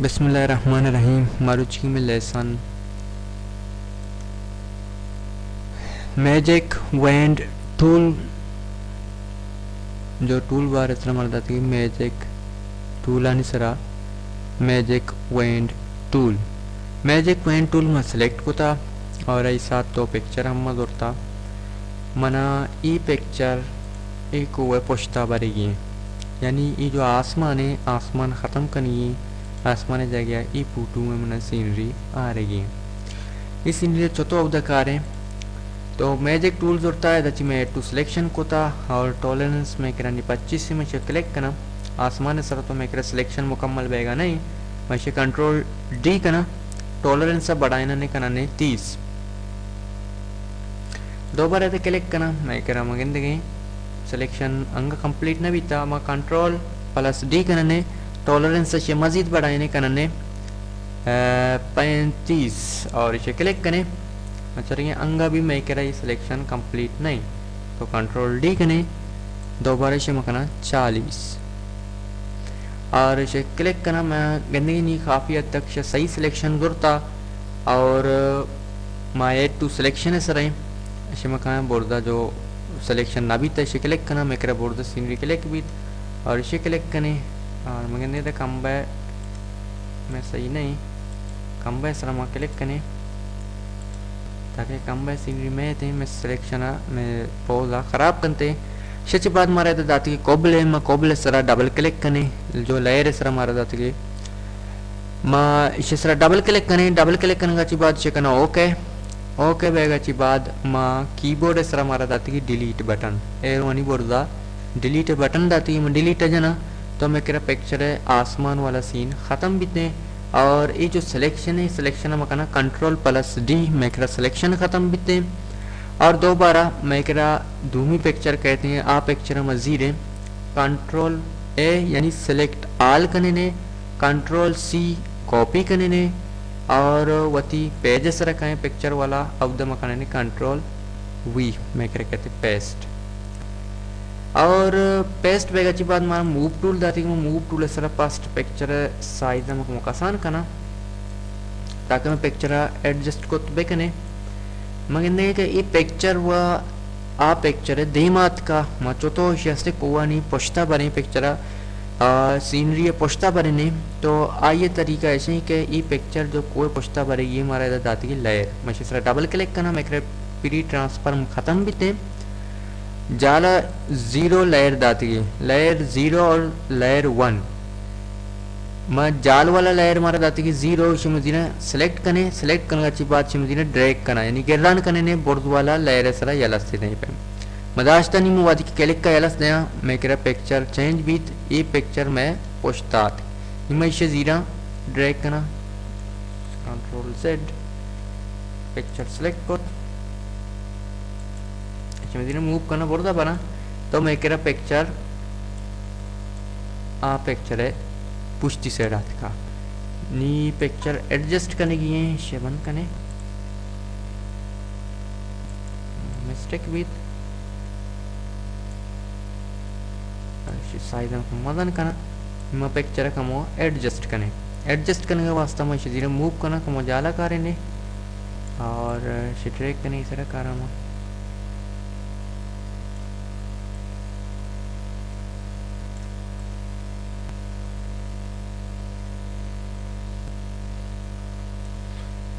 بسم اللہ الرحمن الرحیم۔ مروچی میں لیسن میجک وینڈ ٹول، جو ٹول بار سرا مرداتی میجک ٹولانی سرا، میجک وینڈ ٹول۔ میجک وینڈ ٹول ما سلیکٹ کتا اور ایسا تو پکچر ہم ما زورتا۔ منا ای پکچر ای کوہ پشتا بریگی ہیں، یعنی ای جو آسمان ہے، آسمان ختم کنی ہے، آسمان جگہ ای فوٹو میں منا سینری آ رہی ہے۔ ای سینری چتو اودا کاریں؟ تو میجک ٹول زورتا ہے، دچی میں ایڈ ٹو سلیکشن کوتا اور ٹالرنس میں کرانی پچیس سے میں کلک کنا۔ آسمان سر تو میں کرا سلیکشن مکمل بیگا نہیں، میں کنٹرول ڈی کنا، ٹالرنس بڑھائنا نے کنا نے تیس۔ دوبارہ تے کلک کنا، میں کرا مگندگیں سلیکشن انگا کمپلیٹ نہ بیتا، ما کنٹرول پلس ڈی کننے، ٹالرنس سے مزید بڑھائنے کننے، اے، پینتیس اور اسے کلک کنے۔ اچھا، یہ انگا بھی میں کرا یہ سلیکشن کمپلیٹ نہیں، تو کنٹرول ڈی کنے، دوبارہ اسے مکنا چالیس۔ اور اسے کلک کنا، میں گندگی نہیں، کافی حد تک اسے صحیح سلیکشن زورتا۔ اور ما ایڈ ٹو سلیکشن سر ہیں، اسے مکان بردا جو سلیکشن نہ بیت، اسے کلک کنا، میں کرا بردا سینری کلک بیت اور اسے کلک کنے۔ اور مگندے دا کم بے میں صحیح نہیں، کم بے سر ما کلک کنے۔ تاکہ کم بے سینری میں تے میں سلیکشن آ میں پوز آ خراب کنتے۔ شچ بعد مارا دا داتی کوبل ہے، ما کوبل سرا ڈبل کلک کنے، جو لیئر سرا مارا داتی کے۔ ما اسے سرا ڈبل کلک کنے، ڈبل کلک کنگا چی بعد اسے کنا اوکے۔ اوکے بیگا چی بعد ما کیبورڈ سرا مارا داتی کے ڈیلیٹ بٹن۔ ایروانی برزا ڈیلیٹ بٹن داتی، من ڈیلیٹ جنا تو میں کرا پکچر آسمان والا سین ختم بیتے۔ اور یہ جو سلیکشن ہے، سلیکشن میں کنا کنٹرول پلس ڈی، میں کرا سلیکشن ختم بیتے۔ اور دوبارہ میں کرا دومی پکچر کہتے ہیں، آ پکچر میں زیرے کنٹرول اے یعنی سلیکٹ آل کننے، کنٹرول سی کاپی کننے اور وتی پیج سر کہیں پکچر والا، اب دم کننے کنٹرول وی، میں کرا کہتے پیسٹ۔ اور پیسٹ بیگا چی بعد مارا موو ٹول داتی کہ موو ٹول سرا پاسٹ پکچر سائز ہم کم کسان کنا تاکہ میں پکچر ایڈجسٹ کت بکنے۔ مگندے کہ یہ پکچر و آ پکچر دیمات کا ما چوتو شیستے کوانی پشتا بریں پکچر، آ، سینری پشتا برنے تو آئیے طریقہ ایسے ہیں کہ یہ پکچر جو کوئی پشتا برے یہ مارا دا داتی کی لیئر۔ میں اسے سرا ڈبل کلک کنا، میں کرے پری ٹرانسفارم ختم بیتے۔ جالا زیرو لیئر داتی، لیئر زیرو اور لیئر ون۔ ما جال والا لیئر مارا داتی کہ زیرو، شما زیرا سلیکٹ کنے، سلیکٹ کنگا چی بعد شما زیرا ڈریگ کنا، یعنی گردان کنے نے برز والا لیئر سرا یلس دے دیں پہ۔ ما داشتا نی مو وادی کہ کلک کا یلس دیاں، میں کرا پکچر چینج بیت، یہ پکچر میں پشتات۔ نی ما اسے زیرا ڈریگ کنا، کنٹرول زیڈ، پکچر سلیکٹ کت۔ اچھا، میں زیرا موو کنا بردا بنا، تو میں کرا پکچر، آ پکچر ہے پشتی سائیڈ آتکا۔ نی پکچر ایڈجسٹ کنے گی ہیں، شے بند کنے۔ مسٹیک بیت۔ اچھا، سائز ہم کم مزن کنا۔ ما پکچر کمو ایڈجسٹ کنے۔ ایڈجسٹ کنگا واسطہ ما شزیرہ موو کنا، کمو جالا کارے نے۔ اور شٹریک کنے سرا کارا ما۔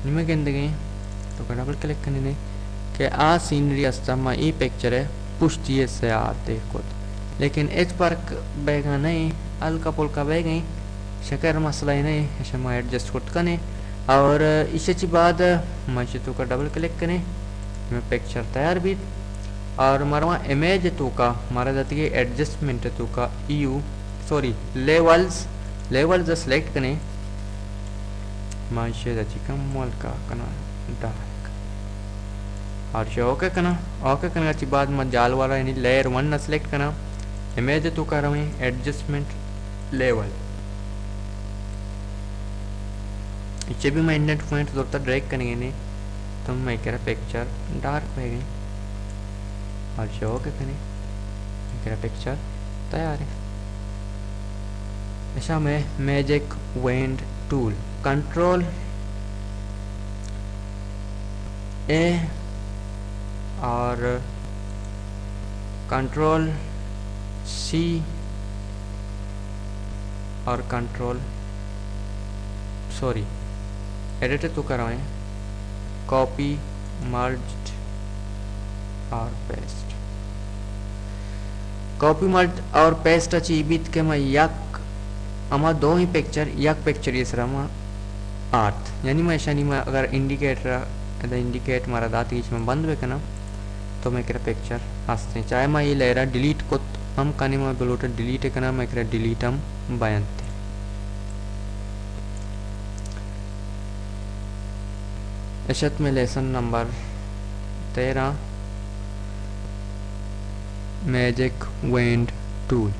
نیمہ گندگیں تو کا ڈبل کلک کننے کہ آ سینری استا ما ای پکچر ہے پشتی سے آتے کت، لیکن اچ پرک بیگا نہیں، ہلکا پلکا بیگیں۔ شکر مسئلہ ہی نہیں، اسے ما ایڈجسٹ کت کنے۔ اور اسے چی بعد ما اسے تو کا ڈبل کلک کنے، میں پکچر تیار بیت۔ اور مارا امیج تو کا، مارا داتی ایڈجسٹمنٹ تو کا ایو، سوری، لیولز، لیولز سلیکٹ کنے۔ ما اسے دا چی کم ہلکا کنا ڈارک۔ اور اسے اوکے کنا، اوکے کنا چی بعد ما جال والا یعنی لیئر ون نہ سلیکٹ کنا، امیج تو کا رویں ایڈجسٹمنٹ لیول۔ اسے بھی میں انڈنٹ پوائنٹ زورتا ڈریگ کنگے نے، تو میں کرا پکچر ڈارک پہ گئے۔ اور اسے اوکے کنے، میں کرا پکچر تیار ہے۔ ایسا میں میجک وینڈ ٹول، کنٹرول اے اور کنٹرول سی اور کنٹرول، سوری، ایڈٹ تو کرویں، کاپی، مرجڈ اور پیسٹ۔ کاپی، مرج اور پیسٹ چی بیت کہ ما یک، ہما دوئیں پکچر یک پکچر یہ سرا ما آرت، یعنی ما اشانی ما اگر انڈیکیٹر، ادا انڈیکیٹ مارا داتی چی ما بند بکناں تو میں کرا پکچر ہستیں۔ چاہے ما یہ لیئر ڈیلیٹ کت ہم کنی، ما بلوٹا ڈیلیٹ کناں، میں کرا ڈیلیٹ ہم بینت۔ اشت میں لیسن نمبر تیرہ، میجک وینڈ ٹول۔